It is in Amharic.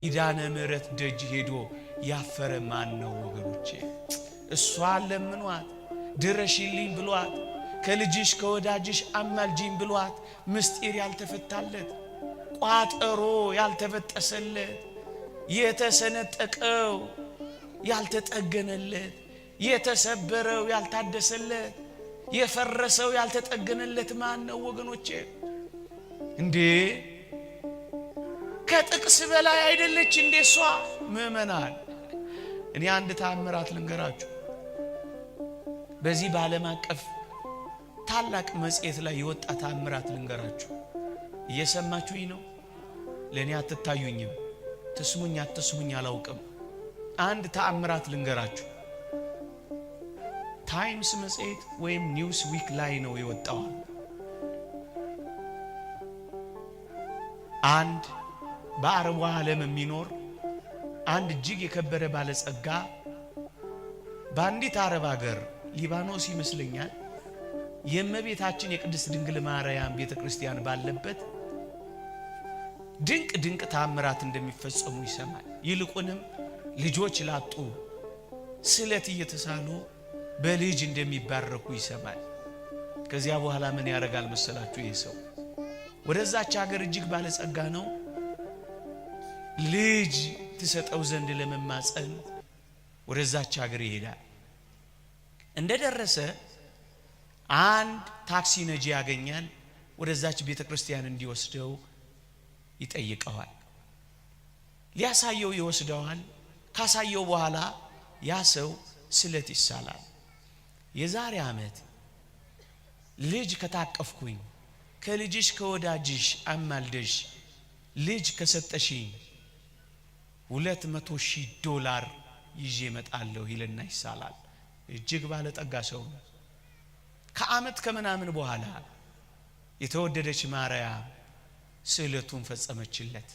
ኪዳነ ምሕረት ደጅ ሄዶ ያፈረ ማን ነው ወገኖቼ? እሷን ለምኗት ድረሽልኝ ብሏት ከልጅሽ ከወዳጅሽ አማልጂኝ ብሏት ምስጢር ያልተፈታለት፣ ቋጠሮ ያልተበጠሰለት፣ የተሰነጠቀው ያልተጠገነለት፣ የተሰበረው ያልታደሰለት፣ የፈረሰው ያልተጠገነለት ማን ነው ወገኖቼ? እንዴ ከጥቅስ በላይ አይደለች እንዴ እሷ? ምእመናን፣ እኔ አንድ ተአምራት ልንገራችሁ። በዚህ በዓለም አቀፍ ታላቅ መጽሔት ላይ የወጣ ተአምራት ልንገራችሁ። እየሰማችሁኝ ነው? ለእኔ አትታዩኝም፣ ትስሙኝ አትስሙኝ አላውቅም። አንድ ተአምራት ልንገራችሁ። ታይምስ መጽሔት ወይም ኒውስ ዊክ ላይ ነው የወጣው። አንድ በአረቡ ዓለም የሚኖር አንድ እጅግ የከበረ ባለጸጋ በአንዲት አረብ ሀገር፣ ሊባኖስ ይመስለኛል፣ የእመቤታችን የቅድስት ድንግል ማርያም ቤተ ክርስቲያን ባለበት ድንቅ ድንቅ ታምራት እንደሚፈጸሙ ይሰማል። ይልቁንም ልጆች ላጡ ስለት እየተሳሉ በልጅ እንደሚባረኩ ይሰማል። ከዚያ በኋላ ምን ያደርጋል መሰላችሁ? ይህ ሰው ወደዛች ሀገር፣ እጅግ ባለጸጋ ነው፣ ልጅ ትሰጠው ዘንድ ለመማፀን ወደዛች ሀገር ይሄዳል። እንደደረሰ አንድ ታክሲ ነጂ ያገኛል። ወደዛች ቤተ ክርስቲያን እንዲወስደው ይጠይቀዋል። ሊያሳየው ይወስደዋል። ካሳየው በኋላ ያ ሰው ስለት ይሳላል። የዛሬ ዓመት ልጅ ከታቀፍኩኝ፣ ከልጅሽ ከወዳጅሽ አማልደሽ ልጅ ከሰጠሽኝ $200,000 ይዤ እመጣለሁ ይልና ይሳላል። እጅግ ባለጠጋ ሰው ነው። ከዓመት ከምናምን በኋላ የተወደደች ማርያም ስዕለቱን ፈጸመችለት።